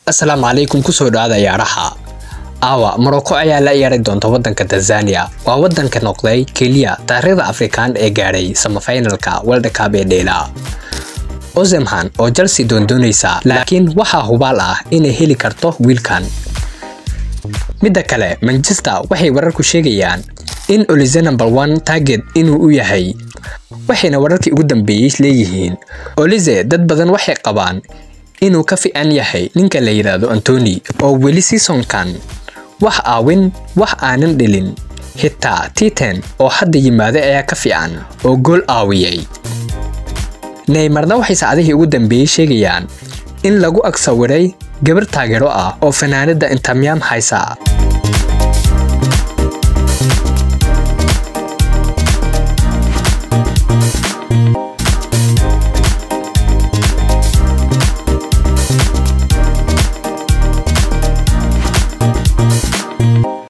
Asalaamu calaykum, kusoo dhawaada ciyaaraha. Aawa Morocco ayaa la ciyaari doonta wadanka Tanzania. Waa wadanka noqday keliya taariikhda Afrikaan ee gaadhay semifinalka World Cup ee dheela. Osimhen oo Chelsea doondoonaysa, laakiin waxaa hubaal ah inay heli karto wiilkan. Midda kale, Manchester waxay wararku sheegayaan in Olise number 1 target inuu u yahay, waxayna wararkii ugu dambeeyey leeyihiin Olise dad badan waxay qabaan inuu ka fiican yahay ninka la yidhaahdo Antony oo weli seasonkan wax aawin wax aanan dhelin, xitaa Titan oo hadda yimaaday ayaa ka fiican oo gool aawiyey. Neymarna waxay saacadihii ugu dambeeyey sheegayaan in lagu ag sawiray gabar taageero ah oo fanaanada Inter Miami haysa.